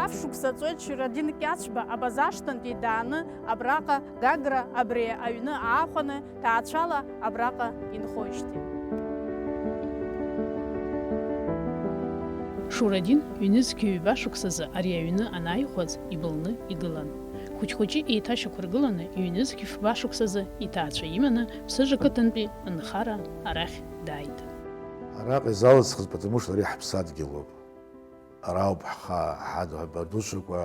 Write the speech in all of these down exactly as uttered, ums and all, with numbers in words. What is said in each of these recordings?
Шықәса ҵуеит Шьурадин Кьацәба Абазашҭантәи дааны абраҟа Гагра абри аҩны аахәаны ҭаацәала абраҟа инхоижьҭеи. Шурадин ҩнызқьи ҩба шықәсазы ари аҩны анааихәаз ибылны игылан. Хәыҷ-хәыҷы еиҭашьақәыргыланы ҩнызқьи фба шықәсазы иҭаацәа иманы Ԥсыжа қыҭантәи нхара арахь дааит. Араҟа изалысхыз, потому что ари ҳаԥсадгьылуп. Ара ауп ҳхы ҳадҳәа, абадуцәақәа,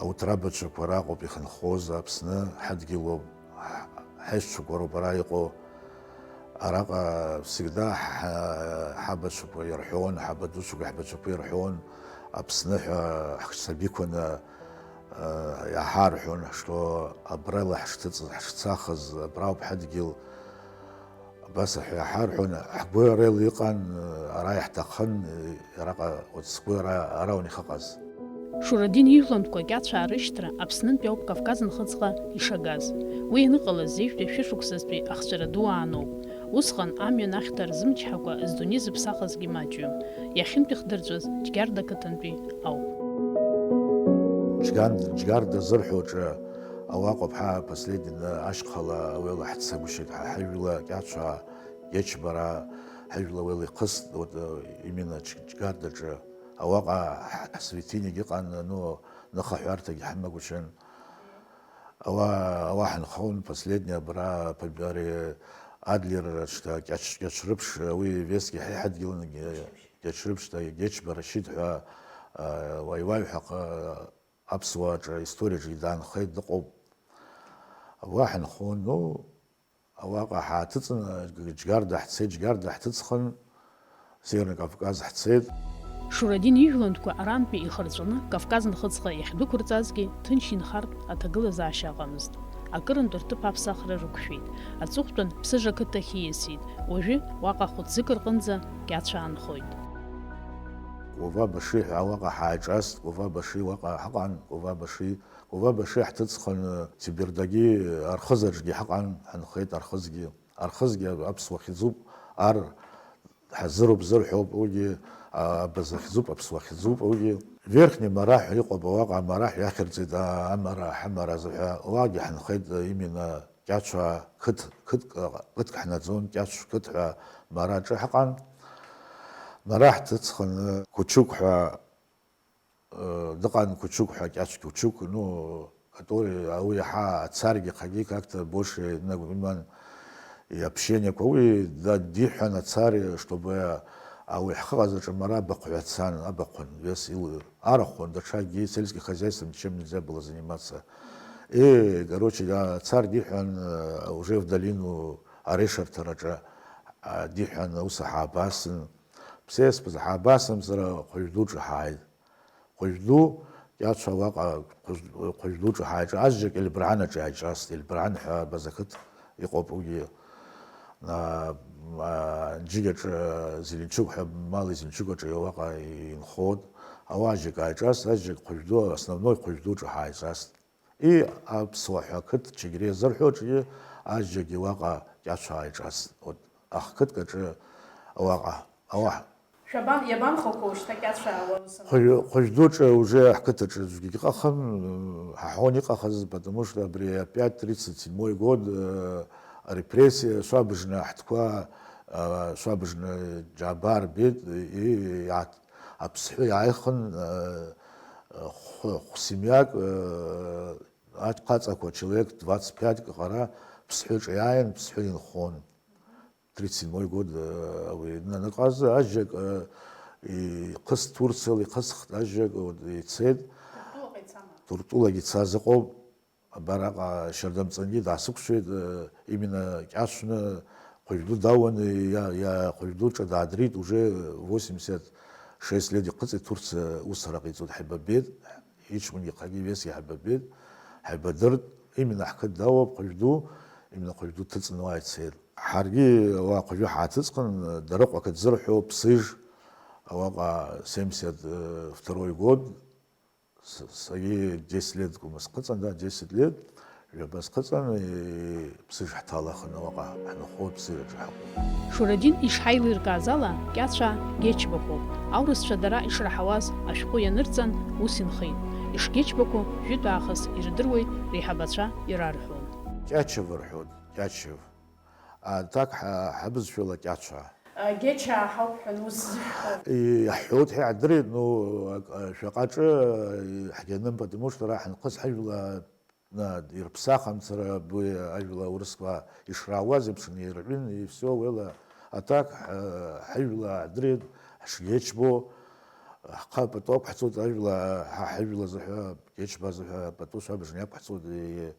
ауҭрабацәақәа раҟоуп ихынҳәуаз, Аԥсны ҳадгьылуп, ҳ-, ҳаишьцәақәа роуп ара иҟоу. Араҟа всегда ҳ-, ҳабацәақәа ирҳәон, ҳабадуцәақәа, ҳбацәақәа ирҳәон, Аԥсны ҳәа ҳсабиқәаны, э, иаҳарҳәон, что абрала ҳшҭыҵ-, ҳшцахыз, абра ауп ҳадгьыл. Абас аҳәа иаҳарҳәон, ҳгәы ара ила иҟан, ара иаҳҭахын, араҟа уаҵәы сгәы ара, ара ауан иахьыҟаз. Шурадин ижәлантәқәа Кьацәаа рышьҭра Аԥснынтәи ауп Кавказ нхыҵҟа ишагаз. Уи аныҟалаз ҩажәи жәшәи шықәсазтәи ахҵәара ду ааноуп. Усҟан амҩан ахьҭа рзымчҳакәа здунеи зыԥсахызгьы маҷҩым. Иахьынтәи ихдырҵәаз Џьгьарда қыҭантәи ауп. Џьган-, Џьгьарда зырҳәо аҿы ауаҟа ԥҳа последний ашьхала ауела ҳцагәышьеит, ҳа ҳажәла Кьацәаа, Гечбара, ҳажәла ауела ихыст, вот, э, именно Џь-, Џьгьардаҿы. Ауаҟа ҳ-, ҳсветильник иҟан, ну, ныхаҳәарҭагьы ҳамагәышьан. Ауаа, ауаа ҳанхон, последний абра, ари Адлер, шьҭа Кьач-, Кьачрыԥш, уи весгьы ҳа иҳадгьылан, Кьачрыԥш, шьҭа Гечба Рашьыҭ ҳәа, а, уаҩ-уаҩ ҳәа аҟ-, аԥсуааҿы, историаҿы идаанхеит, дыҟоуп. Ауаа ҳанхон, ну, ауаҟа ҳааҭыҵын, Џьгьарда ҳцеит, Џьгьарда ҳҭыҵхын, Северный Кавказ ҳцеит. Шурадин ижәлантәқәа арантәи ихырҵәаны Кавказ нхыҵҟа иахьдәықәырҵазгьы ҭынч инхартә аҭагылазаашьа ыҟамызт. Акырынтә рҭыԥ аԥсахра рықәшәеит. Аҵыхәтәан Ԥсыжа қыҭахь ииасит. Уажәы уаҟа хәыҭӡык рҟынӡа Кьацәаа нхоит. Кәыва Баши ҳәа уаҟа ҳааиҿаст, Кәыва Баши уаҟа ҳаҟан, Кәыва Баши Кәыва Баши ҳҭыҵхын, Ҭебердагьы, Архызаҿгьы ҳаҟан, ҳанхеит Архызгьы. Архызгьы аԥсуа хьӡуп, ар ҳазыруп зырҳәоуп, уигьы, а, абаза хьӡуп, аԥсуа хьӡуп, уигьы. Верхний Мара ҳәа иҟоуп, уаҟа амара ҳәа иахьырҵеит, а, амара, ҳамара азы ҳәа, уагьы ҳанхеит, именно Кьацәаа қыҭ, қыҭк, а, қыҭк ҳнаӡон, Кьацә қыҭ ҳәа Мара аҿы ҳаҟан. Мара ҳҭыҵхын, Кучук ҳәа Э, дыҟан Кучук ҳәа, Кьацә Кучук, ну, который, а, уи иаҳа ацаргьы хагьы как-то больше иман, и общениеқәа уи да-, диҳәан ацари, чтобы, а, уи ҳхыҟазаҿы мара абахәҩа цан, абахәын, вес ил-, арахәын, даҽакгьы сельским хозяйством ничем нельзя было заниматься. И, короче, да, ацар диҳәан, э, уже в долину, арешарҭараҿы, а, диҳәан, ус ҳаабасын. Ԥсеиԥш ҳаабасымзар, Хәажә дуҿы ҳааит. Хәажә ду, Кьацәа уаҟа Хәажә-, Хәажә дуҿы ҳааиҿа-, азџьак Елбран аҿы иааиҿаст, Елбран ҳәа абаза қыҭ иҟоуп, уигьы, а, а, Џьыгь аҿы, Зеленчук ҳәа, Мали Зеленчук аҿы уаҟа инхоит. Ауаа азџьак ааиҿаст, азџьак Хәажә ду, основной Хәажә дуҿы ҳааиҿаст. И аԥсуа ҳәа ақыҭ Чегре зырҳәо аҿгьы азџьагьы уаҟа Кьацәа ааиҿаст. Вот, ахқыҭк аҿы уаҟа, ауаа. Шәабан-, иабанхақәоу шьҭа Кьацәаа уа ус анакәха? Хәажә-, Хәажә дуҿы уже ҳқыҭаҿы аӡәгьы иҟахым, ҳаҳон иҟахыз, потому что абри опять тридцать седьмой год, э, репрессия, Шәабыжна ҳтәқәа, э, Шәабыжна Џьабаа рбеит, и, иааҭ-, аԥсҳәы иааихын, э, хә-, хә-, семьяк, э, Аҭ-, хаҵақәа, человек двадцать пять ҟара Ԥсҳәыҿы иааин, Ԥсҳәы инхон. Тридцать седьмой год, э, уи наныҟаз, азџьак, э, ихыст Турциала, ихысхт азџьак, вот, ицеит. Туртулаҟа ицама? Туртулагьы ицаз ыҟоуп. Абараҟа Шьардамҵангьы даасықәшәеит, э, именно Кьацәны Хәажәду дауаны, иа-, иа-, Хәажәдуҿы даадрит, уже восемьдесят шесть лет ихыҵит, Турциа ус ара ҟаиҵоит, ҳаибабеит. Иҷкәынгьы хагьы вес иаҳбабеит, ҳаибадырт, именно ҳқыҭ дауа Хәажәду, именно Хәажәду дҭыҵны уа ицеит. Ҳаргьы уа Хәажәы ҳааҭыҵхын, Дарыҟәа ақыҭ зырҳәо, Ԥсыжь, уаҟа семьдесят второй год, с-, саргьы десять лет кәма схыҵан, да, десять лет, Жәаба схыҵын, иԥсыжра ҳҭалахын, уаҟа ҳнхоит, ԥсыжраҿы ҳаҟоуп. Шурадин ишҳаилиркааз ала, Кьацәаа Гьечбақәоуп. Аурысцәа дара ишраҳауаз ашәҟәы ианырҵан, ус инхеит. Ишгьечбақәоу жәытә аахыс ирдыруеит, реиҳабацәа ирарҳәон. Кьачев рҳәон, Кьачев. А так ҳа-, ҳабызшәала Кьацәаа. Гьечаа ҳауп ҳәа ус зышәҳәо. Иаҳҳәоит ҳәа иаҳдырит, ну, ак-, шәаҟаҿы ҳгьаным, потому что ара ҳанхыс ҳажәла, на, ирыԥсахымцара, абри ажәла урысқәа ишраауаз еиԥш инеирҳәын, и всё, уела, а так ҳа-, ҳажәла ҳдырит, ҳшгьечбо, ҳхы пату ақәҳҵоит, ажәла, ҳа ҳажәла азыҳәа, Гьечба азыҳәа пату шәабжьны иақәҳҵоит, и-,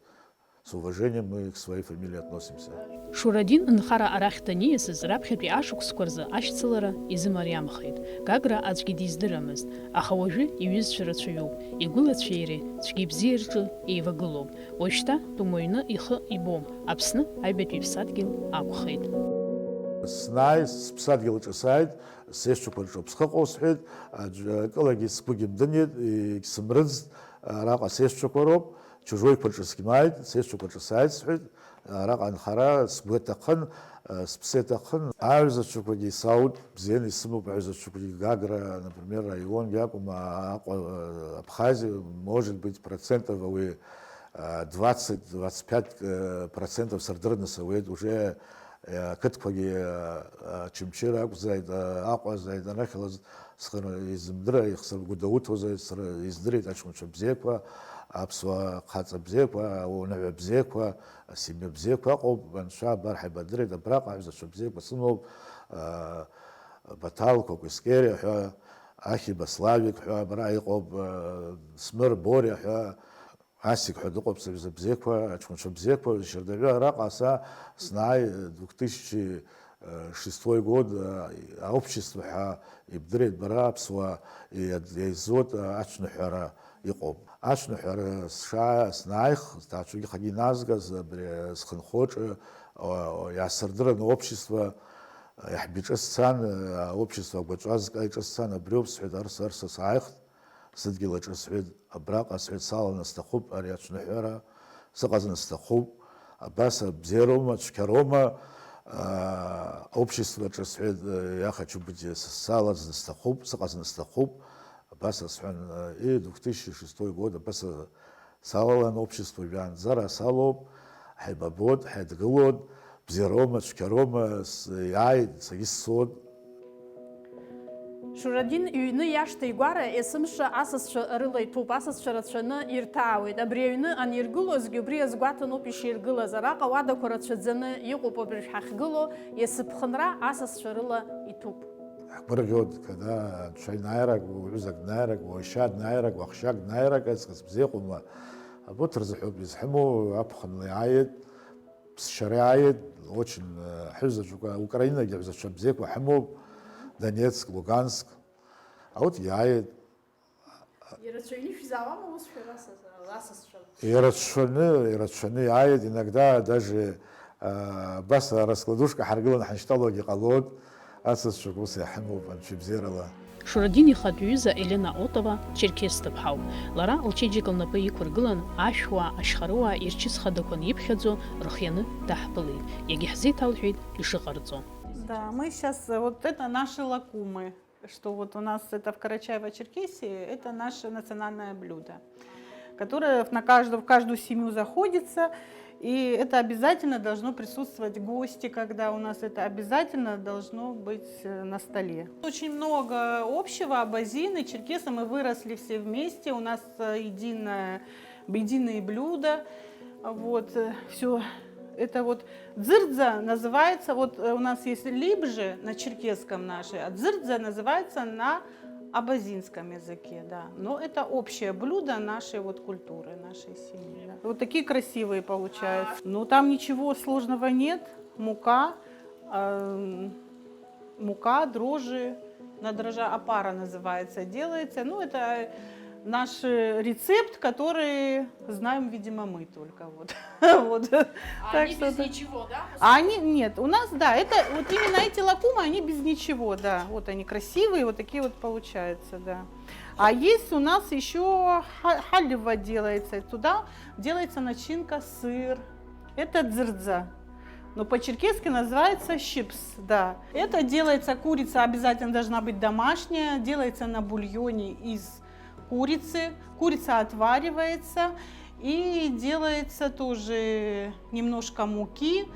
С уважением мы к своей фамилии относимся. Шурадин нхара арахь даниасыз раԥхьатәи ашықәсқәа рзы ашьцылара изымариамхеит. Гагра аӡәгьы диздырамызт, аха уажәы иҩызцәа рацәаҩуп, игәылацәеи иареи цәгьеи бзиеи рҿы еивагылоуп. Уажәшьҭа Тәымуаҩны ихы ибом, Аԥсны аҩбатәи иԥсадгьыл акәхеит. Снааи, сыԥсадгьыл аҿы сааит, сесцәақәа рҿы ԥсхыҟоу сҳәеит, аӡә-, акылагьы сгәы гьымдынит, егьсымрыӡт, араҟа сесцәақәа роуп, чужойқәа рҿы сгьмааит, сесцәақәа рҿы сааит сҳәеит, араҟа анхара сгәы аҭахын, сыԥсы иаҭахын, аҩызацәақәагьы исаут, бзианы исымоуп аҩызацәақәагьы, Гагра, например, араионгьы акәым, Аҟәа, Абхазиа, может быть, процентов уи, двадцать, двадцать пять процентов сырдырны сауеит, уже ақыҭқәагьы, Очамчыра акәзааит, Аҟәазааит, анахьала схы изымдыра, ихсыргәыдауҭозааит, сара издырит аҷкәынцәа бзиақәа, аԥсуа хаҵа бзиақәа, ауаҩы бзиақәа, асемиа бзиақәа ыҟоуп, анцәа абар ҳаибадырит, абраҟа аҳәсацәа бзиақәа сымоуп, Баҭал Кәакәескери ҳәа, Ахиба Славик ҳәа абра иҟоуп, Смыр Бориа ҳәа, Асик ҳәа дыҟоуп, сыҩза бзиақәа, аҷкәынцәа бзиақәа, шьардаҩы араҟа са снааи, две тысячи шестой год, аобщество ҳәа ибдырит бара, аԥсуаа иа-, иаизоит, аҷныҳәара иҟоуп. Аҷныҳәара сшаа-, снааих, сҭаацәагьы хагьы иназгаз, абри схынҳәыҿы, иаасырдырын аобщество, иаҳбиҿы сцан, аобщество агәаҵәа азкаиҿы сцан, абриоуп сҳәеит, арс, арс сааихт. Сыдгьыл аҿы сҳәеит, абраҟа сҳәеит, саланы сҭахуп ари аҽныҳәара, сыҟазны сҭахуп, абас абзиароума, цәгьароума, аа, обществоаҿы сҳәеит, я хочу быть, салазны сҭахуп, сыҟазны сҭахуп, абас асҳәан, и две тысячи шестой год, абас салалан общество жәаанӡара салоуп, ҳаибабот, ҳаидгылот, бзиароума, цәгьароума, с-, иааит, сагьы сцот. Шурадин иҩны иашҭа игәара есымша асасцәа рыла иҭәуп, асасцәа рацәаны ирҭаауеит. Абри аҩны аниргылозгьы убри азгәаҭаноуп иширгылаз. Араҟа уадақәа рацәаӡаны иҟоуп абыржә ҳахьгылоу, есыԥхынра асасцәа рыла иҭәуп. Ҳгәырӷьоит, когда анцәа инаирак, уҩызак днаирак, уашьа днаирак, уахшьак днаирак, аҵкыс бзиа ыҟоума? Абарҭ рзыҳәоуп изҳәымоу, аԥхынла иааиит, ԥсшьара иааиит, очень, э, ҳҩызаҵәык, Украинагьы ҳҩызацәа бзиақәа ҳамоуп, Донецк, Луганск, аут иааиит. Ирацәаҩны ишәзаауама ус шәара асас-, асасцәа? Ирацәаны, ирацәаны иааиит, иногда даже, э, абас раскладушка ҳаргыланы ҳаншьҭалогьы ҟалоит, асасцәак ус иаҳамоуп, анцәа ибзиарала. Шурадин ихатә ҩыза Елена Отова Черкес ҭыԥҳауп. Лара лчеиџьыка лнапы иқәыргылан, ашәуаа, ашьхаруаа ирчыс хадақәа аниԥхьаӡо, рхианы даҳԥылеит. Иагьаҳзеиҭалҳәеит ишыҟарҵо. Да, мы сейчас, вот это наши лакумы, что вот у нас это в Карачаево-Черкесии, это наше национальное блюдо, которое на каждую, в каждую семью заходится. И это обязательно должно присутствовать гости, когда у нас это обязательно должно быть, э, на столе. Очень много общего, абазины, черкесы, мы выросли все вместе, у нас, э, единое, единые блюда. Вот, все это вот дзырдза называется, вот, э, у нас есть либжи на черкесском наши, а дзырдза называется на абазинском языке, да. Но это общее блюдо нашей вот культуры, нашей семьи, да. Вот такие красивые получаются. Ну, там ничего сложного нет. Мука, эм, мука, дрожжи, на дрожжах опара называется, делается. Ну, это Наш э, рецепт, который знаем, видимо, мы только. Вот. Вот. А они без ничего, да? Они, нет, у нас, да, это вот именно эти лакумы, они без ничего, да. Вот они красивые, вот такие вот получаются, да. А есть у нас еще халива делается. Туда делается начинка, сыр. Это дзырдза. Но по-черкесски называется щипс, да. Это делается, курица обязательно должна быть домашняя, делается на бульоне из курицы. Курица отваривается и делается тоже немножко муки.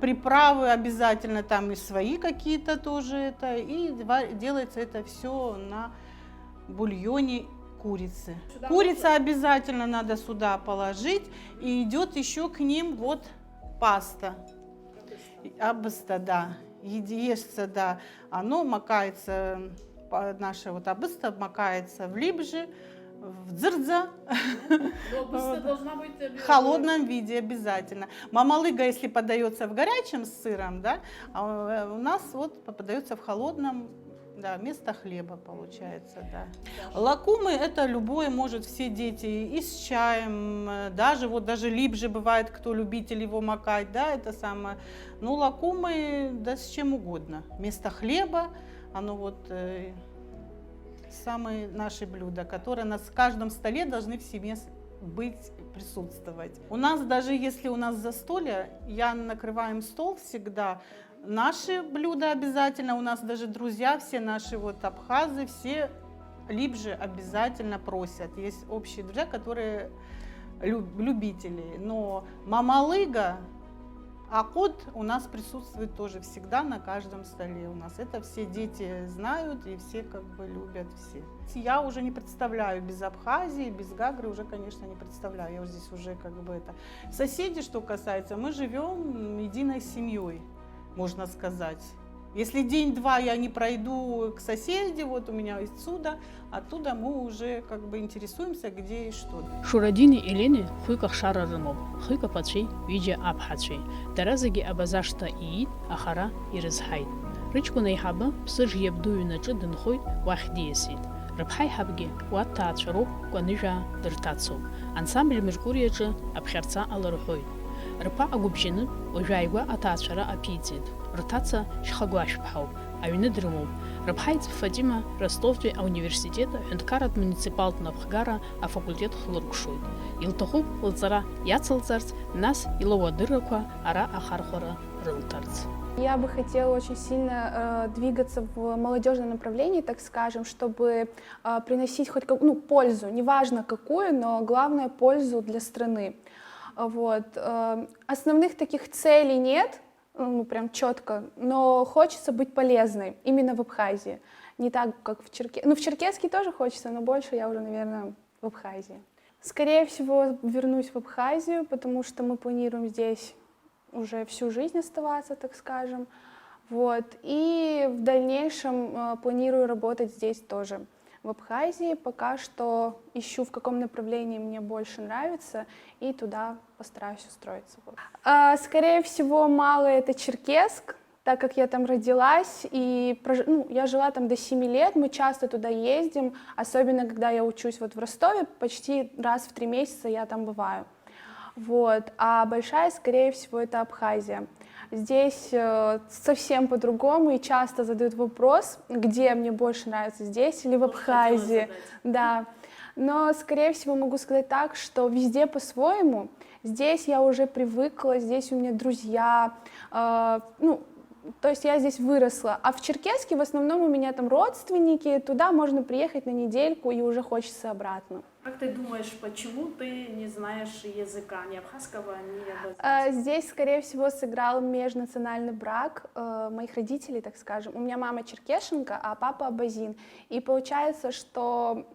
Приправы обязательно там и свои какие-то тоже это. И делается это все на бульоне курицы. Сюда Курица можно? Обязательно надо сюда положить. И идет еще к ним вот паста. Абыста, да. Ешьца, да. Оно макается, наше вот абыста макается в либже, в дзырдза. В холодном виде обязательно. Мамалыга, если подается в горячем с сыром, да, а у нас вот попадается в холодном, да, вместо хлеба получается, да. Лакумы это любой может, все дети и с чаем, даже вот даже либже бывает, кто любитель его макать, да, это самое. Ну, лакумы, да с чем угодно. Вместо хлеба, оно вот э, самые наши блюда, которые на каждом столе должны в семье быть, присутствовать. У нас даже если у нас застолье, я накрываем стол всегда, наши блюда обязательно, у нас даже друзья, все наши вот абхазы, все либже обязательно просят. Есть общие друзья, которые любители. Но мамалыга, акут у нас присутствует тоже всегда на каждом столе. У нас это все дети знают и все как бы любят все. Я уже не представляю без Абхазии, без Гагры уже, конечно, не представляю. Я вот здесь уже как бы это. Соседи, что касается, мы живем единой семьей, можно сказать. Если день-два я не пройду к соседи, вот у меня отсюда, оттуда мы уже как бы интересуемся, где и что. Шурадини Елени хәҩык ахшара рымоуп, хҩык аԥацәеи ҩыџьа аԥҳацәеи. Дара зегьы абазашҭа иит, аха ара ирызҳаит. Рыҷкәын аиҳабы Ԥсыжь иабду иҩнаҿы дынхоит, уахь диасит. Рыԥҳа аиҳабгьы уа дҭаацәароуп, Кәаныжәаа дырҭацоуп. Ансамбль Меркуриаҿы аԥхьарца аларҳәоит. Рԥа агәыбжьанытә уажәы ааигәа аҭаацәара аԥиҵеит. Рҭаца Шьхагәашәԥҳауп, аҩны дрымоуп. Рыԥҳа иӡб Фатима Ростовтәи ауниверситет аҳәынҭқарратә муниципалтә напхгара афакультет хылыркәшоит. Илҭахуп лҵара иацылҵарц, нас илоу адыррақәа ара ахархәара рылҭарц. Я бы хотела очень сильно э, двигаться в молодежном направлении, так скажем, чтобы э, приносить хоть как, ну, пользу, неважно какую, но главное пользу для страны. Вот. Э, основных таких целей нет, ну, прям четко, но хочется быть полезной именно в Абхазии. Не так, как в Черке... Ну, в Черкеске тоже хочется, но больше я уже, наверное, в Абхазии. Скорее всего, вернусь в Абхазию, потому что мы планируем здесь уже всю жизнь оставаться, так скажем. Вот. И в дальнейшем э, планирую работать здесь тоже, в Абхазии. Пока что ищу, в каком направлении мне больше нравится, и туда постараюсь устроиться. Вот. А, скорее всего, мало это Черкесск, так как я там родилась, и прож... ну, я жила там до семи лет, мы часто туда ездим, особенно когда я учусь вот в Ростове, почти раз в три месяца я там бываю. Вот. А большая, скорее всего, это Абхазия. Здесь э, совсем по-другому, и часто задают вопрос, где мне больше нравится, здесь или в Абхазии. Да. Но, скорее всего, могу сказать так, что везде по-своему. Здесь я уже привыкла, здесь у меня друзья, э, ну, то есть я здесь выросла. А в Черкесске в основном у меня там родственники, туда можно приехать на недельку и уже хочется обратно. Как ты думаешь, почему ты не знаешь языка ни абхазского, ни абазинского? Э, здесь, скорее всего, сыграл межнациональный брак э, моих родителей, так скажем. У меня мама черкешенка, а папа абазин. И получается, что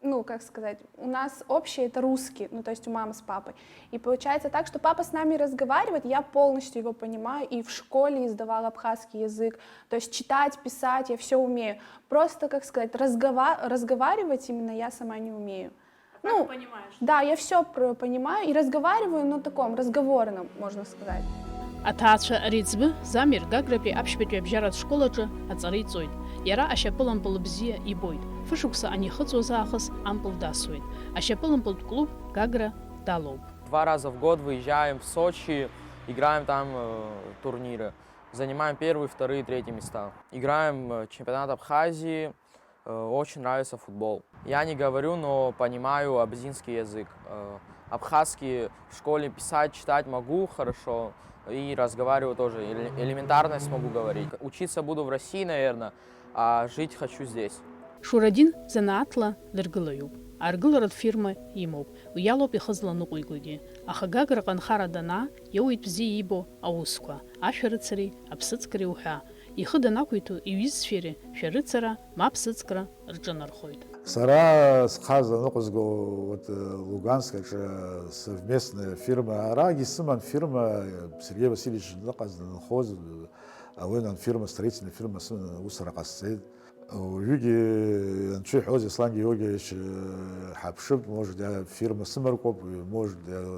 ну, как сказать, у нас общее это русский, ну, то есть у мамы с папой. И получается так, что папа с нами разговаривает, я полностью его понимаю, и в школе издавала абхазский язык, то есть читать, писать, я все умею. Просто, как сказать, разгова... разговаривать именно я сама не умею. Ну, понимаешь? Да, я все понимаю и разговариваю на таком разговорном, можно сказать. Аҭаацәа реиҵбы Замир Гагратәи аԥшьбатәи абжьаратә школ аҿы аҵара иҵоит. Иара ашьапылампыл бзиа ибоит. Фышықәса анихыҵуаз аахыс ампыл дасуеит. Ашьапылампылтә клуб Гагра далоуп. Два раза в год выезжаем в Сочи, играем там э, турниры. Занимаем первые, вторые, третьи места. Играем э, чемпионат Абхазии. Э, Очень нравится футбол. Я не говорю, но понимаю абзинский язык. Э, Абхазский в школе писать, читать могу хорошо. И разговариваю тоже. эле- Элементарно смогу говорить. Учиться буду в России, наверное, а жить хочу здесь. Шурадин занааҭла дыргылаҩуп. Аргыларатә фирма имоуп. Уи иалоуп ихы зланыҟәигогьы. Аха Гаграҟа анхара данаа, иоуит бзиа ибо аусқәа, ашәарыцареи аԥсыӡкреи уҳәа. Ихы данақәиҭу иҩызцәеи шәарыцара ма аԥсыӡкра рҿынархоит. Сара схаза ныҟәызго вот, э, Луганск аҿы совместная фирма, арагьы сыман фирма, Сергей Васильевич ныҟаз данхоз, э, ауен фирма, строительная фирма сыман, усра ҟасҵеит. Уажәыгьы анцәа иҳәоз Ислам Георгиевич, э, ҳаԥшып, может, фирма сымаркуп, может,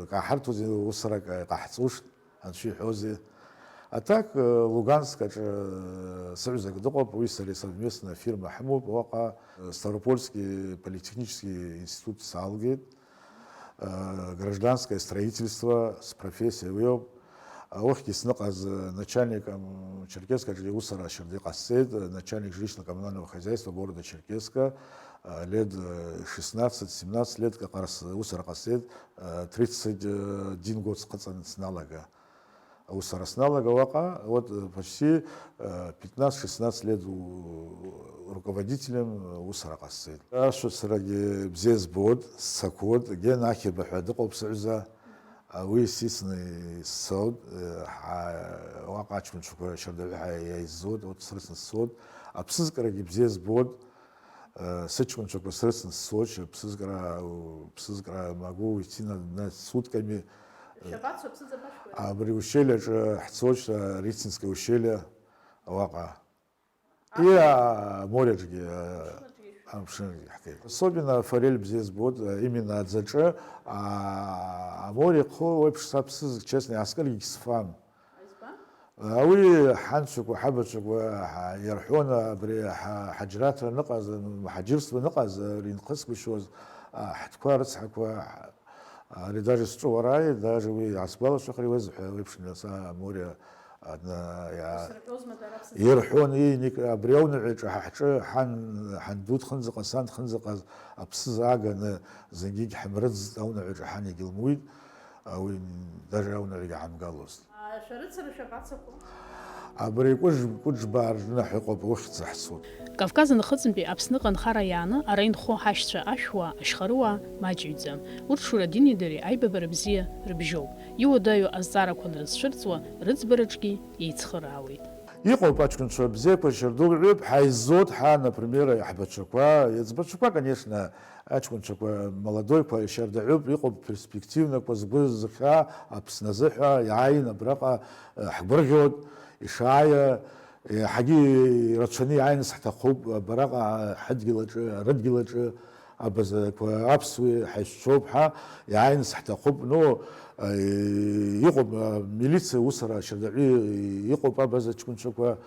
каҳарҭузеи, усрак ҟаҳҵушт. Анцәа иҳәозеи. А так, э, Луганск аҿы, э, сыҩзак дыҟоуп, уи сареи совместно афирма ҳамоуп, уаҟа, э, Ставропольский политехнический институт салгеит, э, гражданское строительство с профессией уиоуп. Ухьгьы сныҟаз, э, начальником Черкесск аҿы иусура шьарда иҟасҵеит, э, начальник жилищно-коммунального хозяйства города Черкесска, э, лет, э, шестнадцать-семнадцать лет как раз усура ҟасҵеит, э, тридцать один год схыҵан сналага. Аусура сналага уаҟа, вот, э, почти, э, пятнадцать-шестнадцать лет у-, руководителем, э, усура ҟасҵеит. Ашәысрагьы бзиа збоит, сцақәоит, Гена Ахьба ҳәа дыҟоуп сыҩза. Уи сицны сцоит, э, ҳа-, уаҟа аҷкәынцәақәа шьардаҩы ҳа-, иаиззоит, урҭ срыцны сцоит. Аԥсыӡкрагьы бзиа збоит. Э, сыҷкәынцәақәа срыцны сцоит, ԥсыӡкра, ԥсыӡкра могу уйти на, на сутками. Шәабацо, аԥсыӡ абашәгои? Абри ущелье аҿы ҳцоит, э, Рицинское ущелье, уаҟа. И, а, аморе аҿгьы, э, амшын аҿгьы ҳгеит. Особенно форель бзиа збоит, э, именно аӡаҿы, а, аморе хо уеиԥш саԥсыз, честно, аскыргьы сфам. Избан? Уи ҳанцәақәа, ҳабацәақәа ҳа-, ирҳәон, абри ҳа-, ҳаџьраҭра аныҟаз, мҳаџьырство аныҟаз, ринхысгәышьоз, а, ҳтәқәа рыцҳақәа, ҳа-, ари даже сҵәыуара, даже уи ҳасгәалашәахар иуеизҳәа еиԥш, нас, а, аморе, а, на-, иа-, Сырҳәозма дара аԥсыӡ? Ирҳәон, ииник, абри ауныҳәаҿа ҳа ҳҿы ҳан, ҳанду дхынӡаҟаз, сан дхынӡаҟаз аԥсыӡ ааганы зынгьы ҳамрыӡт, ауныҳәаҿа ҳан егьылмуит, а, уи даже ауныҳәагьы ҳамгалозт. Шәарыцара шәабацақәоу? Абри Кәыџ-, Кәыџбаа рыҩны ҳәа ыҟоуп, ухьӡ заҳцоит. Кавказ Нхыҵынтәи Аԥсныҟа анхара иааны ара инхо ҳашьцәа ашәуа, ашьхарыуаа маҷҩӡам. Урҭ Шурадини дареи аибабара бзиа рыбжьоуп. Иуадаҩу азҵаарақәа анрызцәырҵуа, рыӡбараҿгьы еицхыраауеит. Иҟоуп аҷкәынцәа бзиақәа, шьардук ҩып, ҳаиззоит ҳа, например, ҳбацәақәа, иӡбацәақәа, конечно, аҷкәынцәақәа молодойқәа ишьардаҳәуп, иҟоуп перспективнақәа, згәы зыхьаа Аԥсны азыҳәа иааин абраҟа, э, ҳгәырӷьоит, ишааиа, еиҳагьы ирацәаны иааины сҳҭахуп, абраҟа ҳадгьыл аҿы, рыдгьыл аҿы абазақәа аԥсуеи ҳаишьцәоуп ҳәа иааины сҳҭахуп. Ну, э, иҟоуп, э, милициа усура шьардаҳәы иҟоуп абаза ҷкәынцәақәа,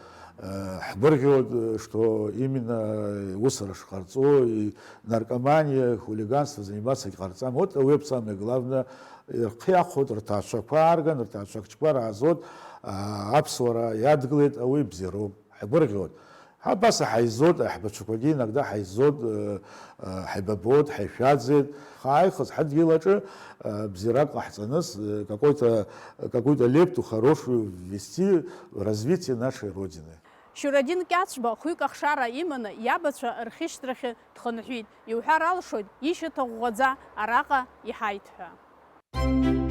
Ҳгәырӷьоит, что именно усура шҟарҵо, и наркоманиа, хулиганство заниматься егьҟарҵам. Вот уи ауп самое главное, рхы иахәоит, рҭаацәақәа аарган, рҭаацәа ахәыҷқәа раазоит, аԥсуара иадгылеит, ауи бзиароуп. Ҳгәырӷьоит. Абас ҳаизоит, аиҳабацәақәагьы иногда ҳаизоит, ҳаибабоит, ҳаишәаӡеит. Ҳааихыз ҳадгьыл аҿы бзиарак ҟаҳҵаныс, какой-то, какую-то лепту хорошую ввести в развитие нашей Родины. Шьурадин Кьацәба хәҩык ахшара иманы иабацәа рхьышьҭрахьы дхынҳәит. Иуҳәар алшоит, ишьаҭа ӷәӷәаӡа араҟа иҳаит ҳәа.